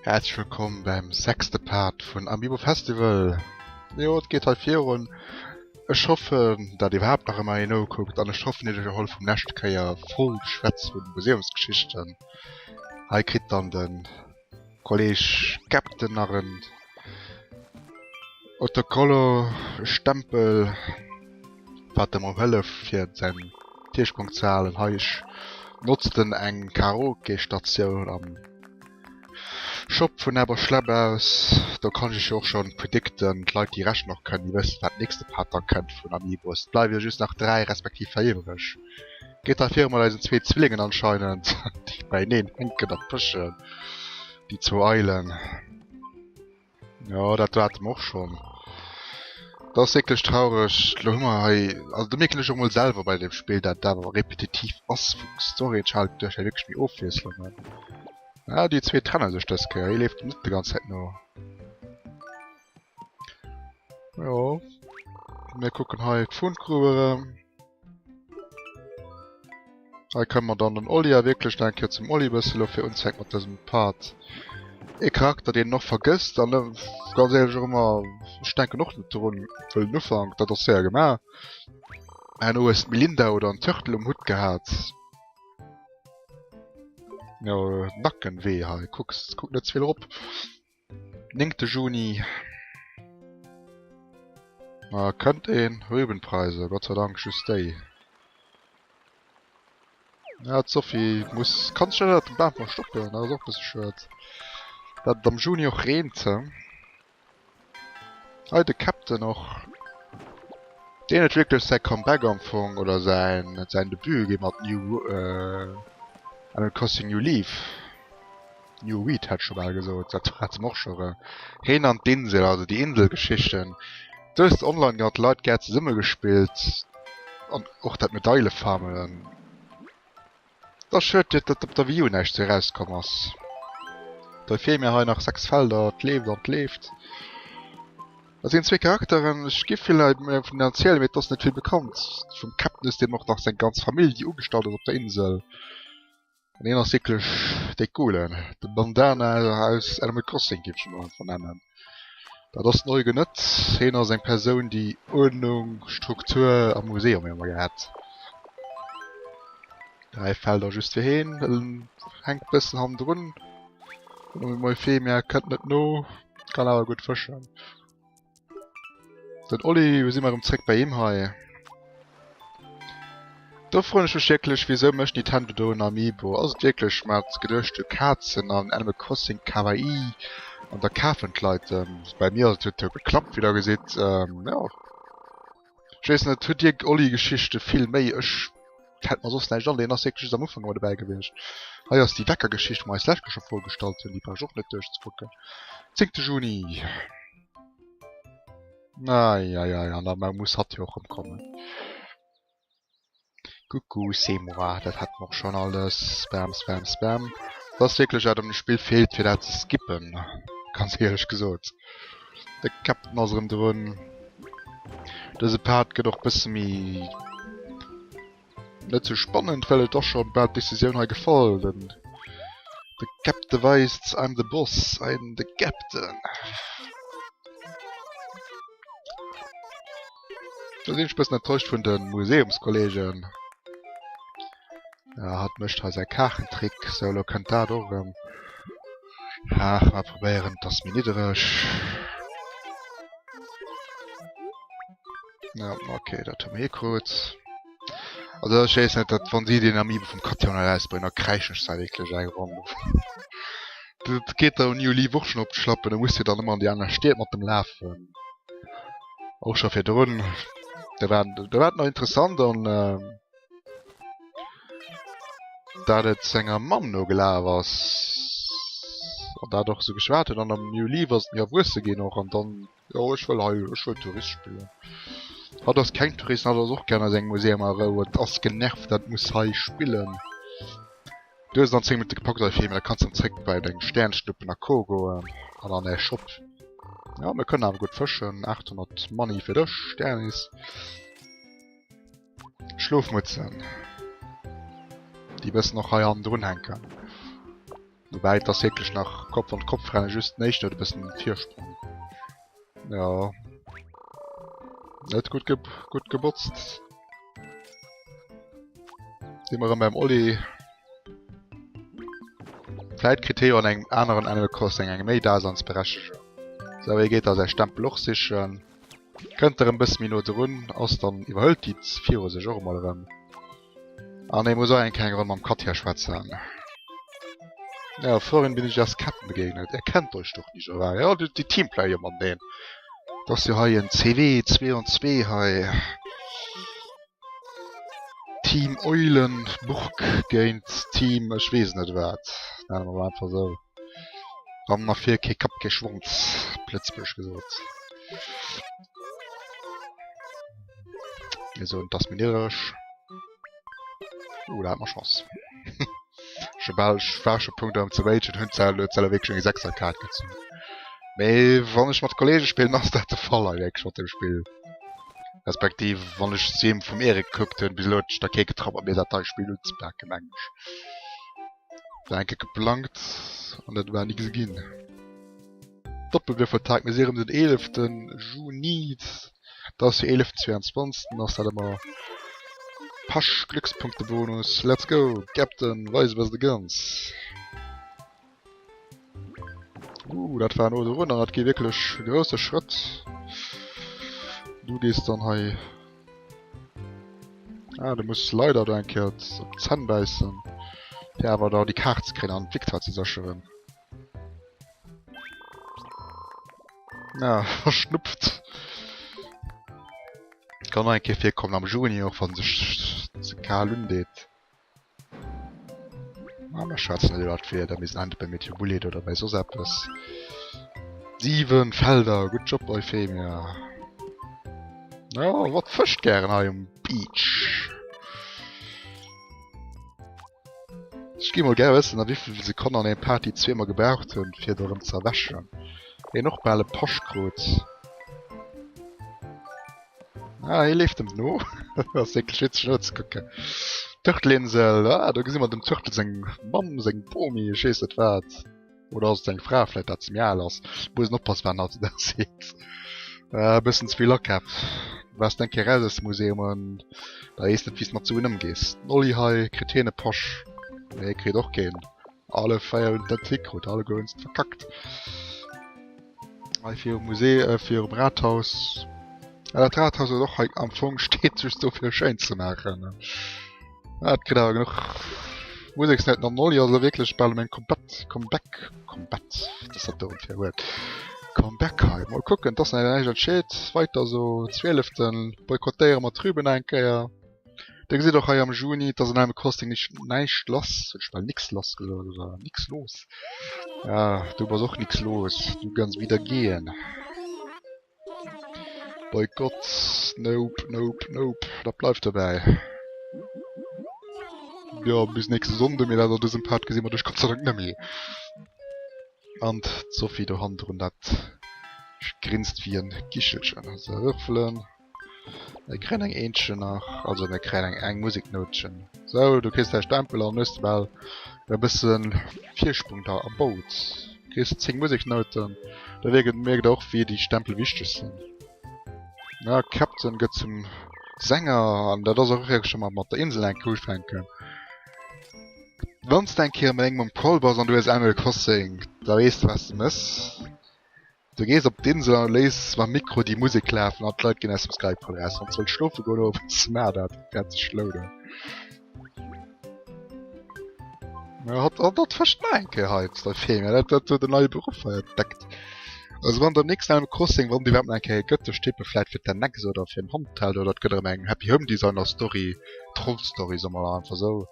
Häerzlech wëllkomm beim sechste Part vun Amiibo Festival. Jo, et geet hei virun. Ech hoffen, dat iwwerhaapt nach ëmmer een nokuckt an ech hoffen, dir hutt iech erholl vum leschte Kéier voll Geschwätz vun Museumsgeschichten. Hei kritt dann de Kolleg Captain nach en Autocollant Stempel, wat em erëm hëlleft fir säin Virsprong ze halen. Hei ech notzt en eng Karaoke-Statioun am Shop vun Aber Schlepp aus. Do kann ech iech jo och schon predicten, d'Leit déi rechnen och kënnen, déi wëssen wat nächste Part dann kënnt vun Amiibos. Et bleiwe jo just nach 3 respektiv 4 iwwreg. Geet hei viru mat eisen zwee Zwillingen anscheinend, déi beieneen hänken a pëschen, déi zwou Eilen. Jo, dat hate mer och schonn. Dat ass wierklech traureg. Lo hu mer hei, also do mierken ech och mol selwer bei deem Spill, dat et awer repetitiv ass vum Story. Ech hat geduecht, hei wierklech méi Ofwiesslungen. Ah, déi zwee trenne sech dës Kéier. Hie leeft net déi ganz Zäit no. Jo, mir kucken hei d'Fundgrube erëm. Hei kënne mer dann den Olli a wierklech nach eng Kéier zum Olli bësse lo fir unzefänken mat dësem Part. E Charakter deen en och vergësst an ganz éierlech och ëmmer, ech denken och net drun wëll den Ufank, dat ass séier gemaach. Herno hues d'Melinda oder en Turtle um Hutt gehat. Jo Nackenweh hei, kucks, kuck net ze vill erop. Néngte Juni. Ah, kënnt een. Rübenpreise, Gott sei Dank just déi. Ja, d'Sophie muss, kann sech net ënnert dem Bam verstoppen, dat ass och e bësse schued. Dat et am Juni och reent, he. Hei de Captain och. Deen huet wierklech säi Comeback am Fong, oder säin, säin Debut gi mat New, Animal Crossing New Leaf. New Weed hätt ech scho bal gesot, dat hate mer och scho erëm. Heen an d'Insel, also déi Inselgeschichten. Do hues de online mat Leit gär zesumme gespillt an och dat Medaile farmen. Et ass schued, datt op der Wii U näischt sou erauskomm ass. Da feele mir hei nach 6 Felder, et leeft an et leeft. Dat sinn zwee Charakteren, ech giff villäit méi vun hinnen erzielen, mee et ass net vill bekannt. Vum Captain hues de eben och nach seng ganz Famill, déi ugestallt ass op der Insel. An hien ass wierklech dee Coolen. De Bandana aus Animal Crossing géif ech en elo einfach nennen. Dat ass den Eugen net. Hien ass eng Persoun déi Uerdnung, Struktur am Museum ëmmer gär hätt. 3 Felder just fir hien. En hänkt bëssen hannendrun. Den Euphemia kënnt net no, kann awer gutt fëschen. Den Olli, elo si mer erëm zréck bei him hei. Do froen ech mech wierklech, wisou mécht Nintendo do en Amiibo? Ass et wierklech mat geduecht u Kazen an Animal Crossing Kawaii an da kafen d'Leit en? Bei mir ass et huet jo geklappt, wéi der gesitt. Jo, ech weess net, hutt dir Olli-Geschichte vill méi? Ech fält mer soss näischt an. Deen ass wierklech just am Ufank ëmmer dobäi gewiescht. Hei ass déi Weckergeschicht, wou mer eis d'lescht Kéier scho vorgestallt hunn, déi brauch ech och net duerchzekucken. Zéngte Juni. Eieiei, an da muss hatt jo och erëm kommen. Coucou, c'est moi. Dat hat mer och schonn alles. Spam, spam, spam. Dat ass wierklech wat am Spill feelt, fir dat ze skippen, ganz éierlech gesot. De Captain ass erëm drun. Dëse Part gëtt och bësse méi net sou spannend, well et ass scho bal d'Decisioun hei gefall. Den de Captain weist, I'm the boss, I'm the captain. Do sinn ech bëssen enttäuscht vun de Museumskollegen. Ja, hatt mécht hei säi Kaachentrick. Sou, elo kënnt dat och erëm. Ach, mal probéieren, et ass méi niddereg. Ja, okay, dat hu mir hikrut. Also ech weess net, dat wann si den Amiibo vum Katjana erausbréngen, da kräischen ech zwar wierklech eng Ronn. Dat geet der New Leaf och schon op d'Schlappen, da muss de dann ëmmer an déi aner Stied mat dem lafen. Och scho virdrun, da war, da war et nach interessant an dat et senger Mamm nogelaf ass an dat och sou geschwat huet an am New Leaf ass et méi erwuesse ginn och an dann jo ech wëll hei ech wëll Tourist spillen. Hatt ass keng Tourist, hatt ass och gär a sengem Museum a Rou, et ass genervt dat muss hei spillen. Du hues et an 10 Minutte gepackt Euphemia, da kanns de zréck bei deng Sternschnuppen a Co goen an an är Shop. Jo mir kënnen awer gutt fëschen, 800 Money fir dech Sternis. Schlofmutzen. Déi bëssen och hei hannendrun hänken. Woubäi et ass wierklech nach Kopf an Kopf rennen, just den éischten huet e bëssen Virsprong. Jo. Net gutt ge gutt gebotzt. Si mer erëm beim Olli. Vläit kritt hie jo an engem aneren Animal Crossing eng méi Daseinsberechtegung. Sou, hie geet da säi Stempel och sichen. Kënnt erëm bësse méi no drun, ass dann iwwerhëlt déi viru sech och emol erëm. An hie muss och eng kleng Ronn mam Katja schwätzen. Ja, vorhin bin ich erst Captain begegnet. Er kennt euch doch nicht, oder? Ja, déi, déi Teamplayer mateneen. Dat ass jo hei en CW, 2 an 2 hei. Team Eulenburg géint Team ech weess net wat. Nenne mer mol einfach esou. An nach vir kee Kapp, kee Schwanz, op Lëtzebuergesch gesot. Mir soen, et ass méi niddereg. Oh, da hat mer Chance. Scho bal, ech war scho Punkt erëm ze ragen, hunn zwar elo wierklech eng Sechserkaart gezunn. Mee wann ech mat Kollege spillen, ass dat de Fall hei wierklech mat dem Spill. Respektiv wann ech d'Stream vum Eric gekuckt hunn, bis elo huet sech da kee getraut mat mir dat hei Spill unzepaken mengen ech. War eng Kéier geplangt an dat war nix ginn. Doppelwürfeltag, mir si erëm den 11. Juni, dat ass jo 11. 22. ass dat ëmmer. Pasch Glückspunktebonus, let's go Captain, weis was de kanns. Uh, dat war no drun an dat gi wierklech grousse Schrëtt. Du gees dann hei... Ah, du muss leider do eng Kéier op d'Zänn bäissen, fir awer da déi Kaart ze kréien an d'Victoire ze sécheren. Na, verschnupft. Kann nach eng Kéier virkommen am Juni och, wann sech ze kal undeet. Ah, mir schwätzen net iwwer d'Wieder, mir sinn entweder bei Meteor Bullet oder bei soss eppes. 7 Felder, good job Euphemia. Ja, wat fëscht gären hei um Beach? Ech gi mol gär wëssen, a wéivill Sekonnen an eng Party zweemol gebraucht hunn, fir do erëm ze erwächen. Een och bal e Pasch krut. Ah, hie leeft em no. Dat ass wierklech witzeg nozekucken. Turtelinsel, ah, do gesi mer dem Turtle seng Mamm, seng Bomi, ech weess net wat. Oder ass et seng Fra vläit, dat ze méi al ass. Muss een oppassen, wat een hautzedags seet. E bëssen ze vill Akäpp. Waars de eng Kéier raus aus dem Museum an da weess net, wéi s de mat Suen ëmgees. Den Oli hei kritt hien e Posch? Nee, kritt och keen. Alle 4 hunn et net hikrut, alleguer hunn se et verkackt. Hei virum Musée, äh, virum Rathaus. Ja, dat Rathaus ass och hei am Fong steet just do fir schéin ze maachen. Ja, et kritt awer genuch Museksnouten an Olli ass elo wierklech bal um engem Komplett Comeback Combat, wat ass dat do fir e Wuert? Comeback hei. Mol kucken, et ass nach näischt entscheet. Weiter sou, 12. Boykottéiere mer d'Rüben eng Kéier. Dir gesitt och hei am Juni, et ass an Animal Crossing nicht näischt lass. Hunn ech bal nix lass gesot oder nix los. Ja, du bass och nix los. Du kannst wieder gehen. Boykott, nope, nope, nope. Dat bleift dobäi. Jo, bis nächste Sonnde, mee dat an dësem Part gesi mer dech Gott sei Dank net méi. An d'Sophie do hannendrun, dat grinst wéi en Kichelchen. Sou, würfelen. Mir kréien eng Eentchen nach, also mir kréien eng, eng Musiknoutchen. Sou, du kriss däi Stempel an hues de bal e bësse Virsprung da erbaut. Kriss 10 Musiknouten, da wierkt, mierkt och wéi déi Stempel wichteg sinn. Ja, Captain gëtt zum Sänger an dat ass och wierklech scho mat der Insel eng Kéier ufänken. Wann s de eng Kéier mat engem um Call bass an du hues Animal Crossing, da weess de wat s de mëss. Du gees op d'Insel an léiss mam Mikro déi Musek lafen an d'Leit ginn aus dem Skype Call eraus. Wann s wëlls schlofe goen owes, maach dat, et wäert sech lounen. Ja, hat, hat, dat fëscht nach eng Kéier hei, d'Euphemia, dat, dat huet en neie Beruff hei entdeckt. Also wann der nächsten Animal Crossing, wann déi iwwerhaapt nach eng Kéier gëtt, ech tippe vläit fir d'NX oder fir en Handheld oder et gëtt erëm eng Happy Home Designer Story, Troll Story, soe mer einfach esou.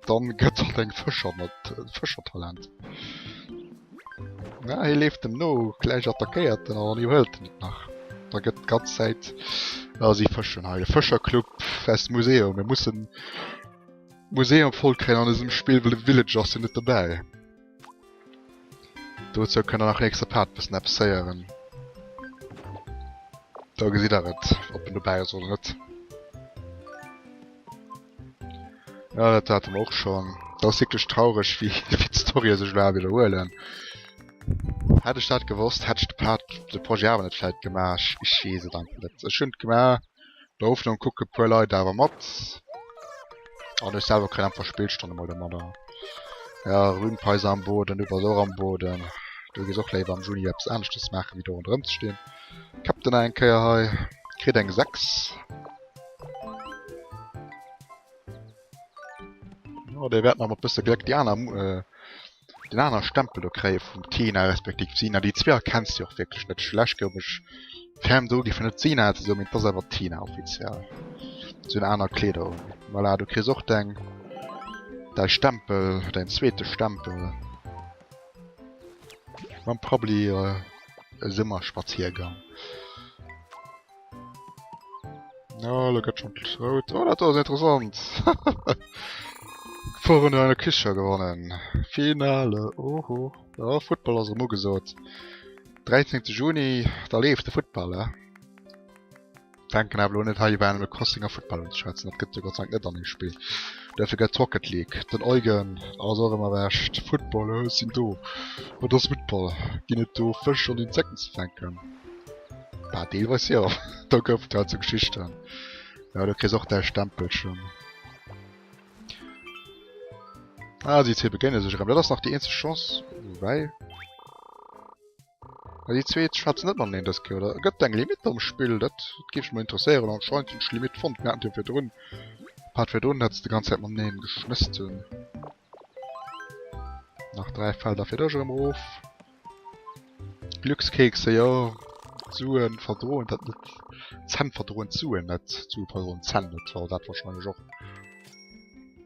Dann gëtt hatt eng Fëscher mat Fëschertalent. Ja, hie leeft em no, gläich attackéiert en an iwwerhëlt en et nach. Da gëtt d'ganz Zäit ja, si fëschen hei. De Fëscherclub aus dem Museum. Mir mussen Museum voll kréien an dësem Spill, well de Villager ass jo net dobäi. Dozou kënnt der nach nächste Part bëssen eppes héieren. Da gesitt der et, ob en dobäi ass oder net. Ja, dat hate mer och schonn. Dat ass wierklech traureg, wéi d'Storye sech elo awer widderhuelen. Hätt ech dat gewosst, hätt ech de Part, de Projet awer net vläit gemaach. Ech weess et einfach net. Ech hunn et gemaach, der Hoffnung, kucke puer Leit awer mat. An ech selwer kréien einfach Spillstonne mol domadder. Ja, Rübenpreise am Boden, du bass och am Boden. Du gees och léiwer am Juni eppes aneschtes maachen, wéi do ronderëm ze stinn. Captain nach eng Kéier hei, kritt eng 6. Oh, der wäert nach mat bësse Gléck déi aner äh, den aner Stempel do kréie vum Tina respektiv Sina. Déi zwee erkenns du och wierklech net schlecht, gouf ech ferm dru gi fir net Sina ze soen, mee et ass awer Tina offiziell. Se hunn aner Kleeder un. Voilà, du kriss och deng däi Stempel, däin zweete Stempel. Mam Prabbeli äh, e Summerspaziergang. Ja, lo gëtt schon rout. Oh, dat ass interessant. Vorun einer Küche gewonnen. Finale. Oho. Ja, Football ass erëm ugesot. 13. Juni, da leeft de Football, eh? Fänken awer lo net hei iwwer Animal Crossing a Football un ze schwätzen. Dat gëtt jo Gott sei Dank net an deem Spill. Duerfir gëtt Rocket League. Den Eugen ass och ëmmer erwächt. Football, ech sinn do. Wat ass Football? Ginn et do Fësch an Insekten ze fänken? Bah, deelweis jo. Do gouf et halt sou Geschichten. Ja, du kriss och däi Stempelchen. Ah, déi zwee begéine sech erëm. Dat ass nach déi eenzeg Chance. Woubäi... Ah, déi zwee schwätzen net mateneen dës Kéier, oder? Gëtt et eng Limite am Spill? Dat géif mech mol interesséieren. Anscheinend hunn ech Limite fonnt. Mir haten jo virdrun, Part virdrun, dat se déi ganz Zäit mateneen geschnësst hunn. Nach 3 Felder fir dech erëm erof. Glückskekse, jo. D'Suen verdroen dat net. D'Zänn verdroen d'Suen net. D'Sue verdroen d'Zänn net, war dat wahrscheinlech och.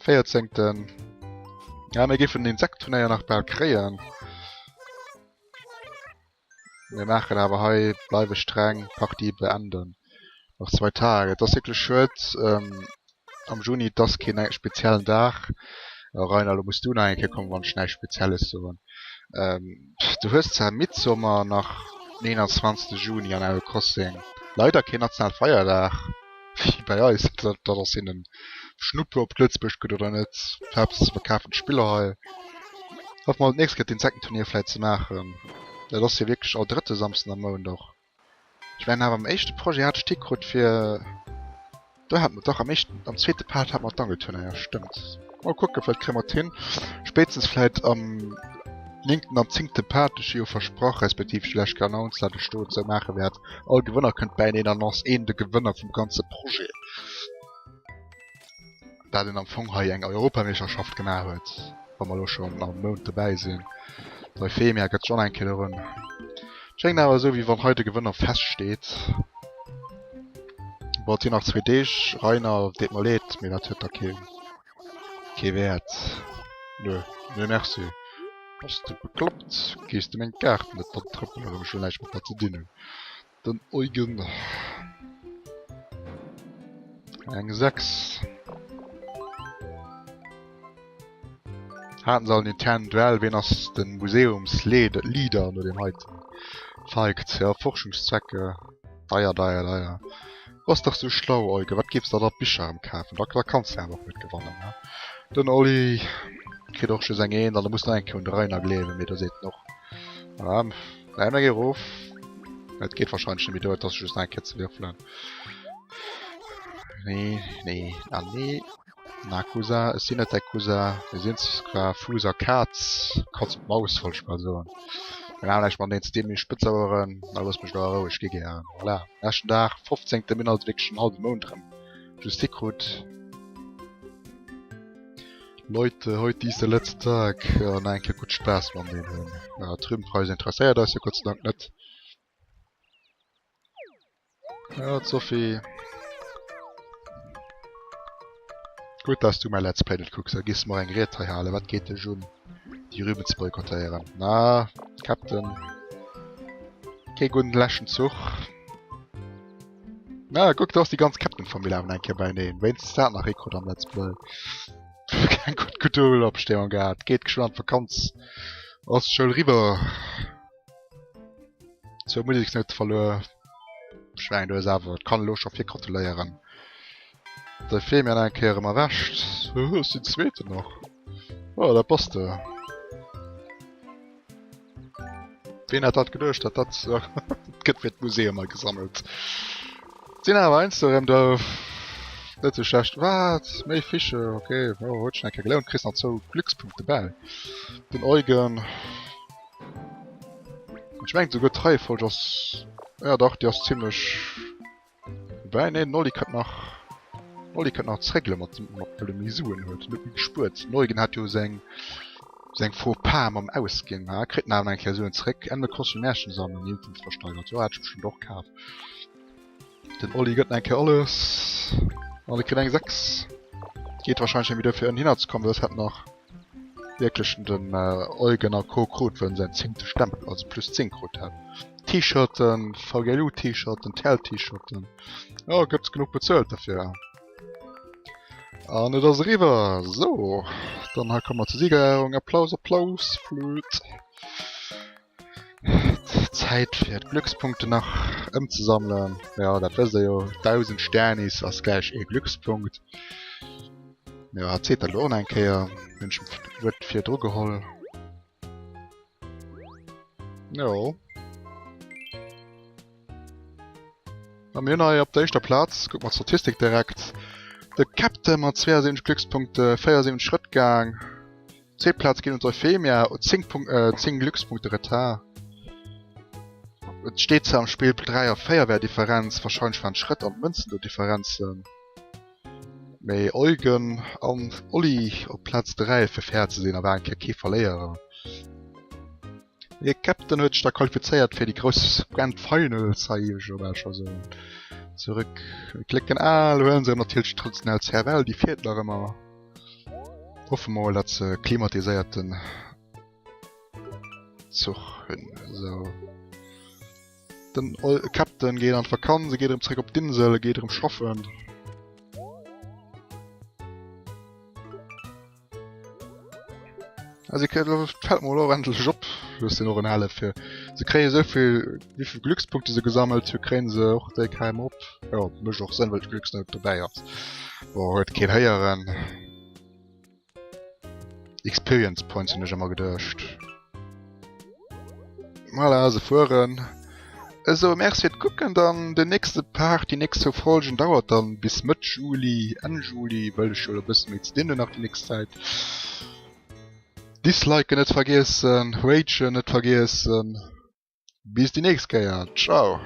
14. Ja, mir géifen den Insektturnéier nach bal kréien. Mir maachen awer hei, bleiwe streng, Partie beenden. Noch zwei Tage. Et ass wierklech schued, am Juni, et ass keen speziellen Dag. Rainer, elo muss du nach eng Kéier kommen, wann ech näischt Spezielles soen. Du hues zwar Midsommer nach den 21. Juni an Animal Crossing, leider keen nationale Feierdag wéi bei eis, dat ass hinnen Schnuppe ob et Lëtzebuerg gëtt oder net. Haaptsaach se verkafen d'Spiller hei. Hoffe mer d'nächst Kéier d'Insektenturnier vläit ze maachen. Dat ass jo wierklech all drëtte Samsden am Mount och. Ech mengen awer am éischte Projet hat ech d'Hi krut fir do hat mer dach am éischten am zweete Part hat mer d'Angelturnéier stëmmt. Mol kucke vläit kréie mer d'hin. Spéitstens vläit am néngten an zéngte Part, ech hu jo versprach respektiv ech hu lech geannounced dat ech do et sou maache wäert, all Gewënner kënnt bäineen an ass een de Gewënner vum ganze Projet. Dat een am Fong hei eng Europameeschterschaft gemaach huet, wa mer elo schonn am Mount dobäi sinn. D'Euphemia gëtt sech och nach eng Kéier dorun. Schéngt awer esou, wéi wann hei de Gewënner feststeet. Bon, et sinn nach zwee Deeg. Rainer, deet mer leed, mee dat huet da kee kee Wäert. Nö, nö merci. Bass de bekloppt? Gees de meng Kaart net dann trëppelen, ech wëll näischt mat der ze dinn hunn. Den Eugen. Eng 6. Haten se all en internen Duell, ween ass den Museumsleader no deem heiten Feikt? Ja, Forschungszwecke. Deier, deier, deier. Du bass dach sou schlau, Eugen, wat géifs der da Bicher erëm kafen? Da, da kanns de awer och net gewannen, ne? Den Oli kritt och just eng Eent an da muss nach eng Kéier un de Rainer gleewen, mee do seet en och, ah, Nein, mir gi erof. Et geet wahrscheinlech net méi duer, et ass just nach eng Kéier ze würfelen. Nee, nee, ah nee. Na Cousin, ech sinn net däi Cousin. Mir sinn zwar Fuuss a Kaz, Katz und Maus wollt ech bal soen. Mir maachen näischt mateneen ze dinn, mir hu spëtz Oueren. Da looss mech elo a Rou, ech gi gären. Voilà, leschten Dag, 15. Mir hunn also wierklech en hallwe Mount erëm just hikrut. Leute, heute ist der letzte Tag. Ja, nach eng Kéier gutt Spaass mateneen hunn. Ja, d'Rübenpreis interesséiert eis jo Gott sei Dank net. Ja, d'Sophie. Gutt, dass du mäi Let's Play net kucks, da gees de mer eng Ried hei halen. Wat geet dech un, déi Rüben ze boykottéieren? Na, Captain. Kee gudden leschten Zuch. Na, kuck, do ass déi ganz Captain-Famill awer nach eng Kéier beieneen. Wéinstens dat nach hikrut am Let's Play. Keng gutt Kulturopstehung gehat. Geet geschwënn an d'Vakanz. Ass d'Schoul riwwer. Zwou Museksnoute verluer. Ech mengen, du hues awer, et kann elo scho virgratuléieren. De Femian eng Kéier erëm erwächt. Ech sinn Zweeten nach. Oh, dat bass de. Ween hat dat geduecht, dat dat gëtt fir d'Museum hei gesammelt. Sinn awer heiansdo erëm do net sou schlecht. Wat? Méi Fische? Ok, oh, huet sech eng Kéier gelount. Kriss nach zwou Glückspunkte bäi. Den Eugen. Ech mengen souguer d'Reiefolg ass, ja dach, déi ass zimlech. Woubäi, nee, den Olli kënnt nach, den Olli kënnt nach zréckele mat, mat well e méi Suen huet. En huet méi gespuert. Den Eugen hat jo seng, seng Faux pas mam Ausginn. Ha, kritt en awer nach eng Kéier Suen zréck. Animal Crossing Märchen sammeln, Items versteigert. Jo, hat ech bestëmmt och kaf. Den Olli gëtt nach eng Kéier alles. An e kritt eng 6. Geet wahrscheinlech net méi duer fir ënnehinner ze kommen, soss hätt en nach wierklech den Eugen a Co. Krut, wëll en säin zéngte Stempel, also plus 10 krut hat. T-Shirten, VGLU T-Shirten, TL T-Shirten. Jo, gëtt genuch bezuelt derfir. An et ass eriwwer. So, dann hei komme mer zur Siegerehrung. Applaus, Applaus, Flöt. Zäit fir d'Glückspunkte nach ëmzesammelen. Ja, dat wësst der jo, 1000 Sternis ass gläich ee Glückspunkt. Jo, erzielt dat elo och nach eng Kéier. Hunn ech d'Wuert virdru geholl. Jo. A mir hunn hei op der éischter Plaz, kucke mer d'Statistik direkt, de Captain mat 72 Glückspunkte, 74 Schrëttgang. Zweet Plaz geet un d'Euphemia, 10 Punkt, äh, 10 Glückspunkte Retard. Et steet zwar am Spill 3 a 4 wär Differenz, wahrscheinlech waren d'Schrëtt an d'Mënzen do Differenzen. Mee Eugen an Oli op Plaz 3 fir fair ze sinn a war eng Kéier kee Verléierer. De Captain huet sech da qualifizéiert fir déi grouss Grand Finals hei, géif ech elo bal scho soen. Zurück klécken al, huelen se erëm natierlech déi traditionell CFL, déi feelt nach ëmmer. Hoffe mol dat se klimatiséierten Zuch hunn. Esou. Den Captain geet an d'Vakanz, e geet erëm zréck op d'Insel, e geet erëm schaffen. Also fällt mol och endlech op, dass den och en hale fir. Se kréie souvill wéivill Glückspunkte se gesammelt hu kréien se och déi KM op. Jo mécht och Sënn, well d'Glücksnout dobäi ass. Bon huet keen héieren. Experience Points hunn ech ëmmer geduecht. Voilà, se fueren. Esou, Merci fir d'Kucken dann. Den nächste Part, déi nächst zwou Folgen dauert dann bis Mëtt Juli, Enn Juli, wëll ech jo e bësse méi ze dinn hunn nach déi nächst Zäit. Disliken net vergiessen, ragen net vergiessen. Bis déi nächst Kéier, ciao!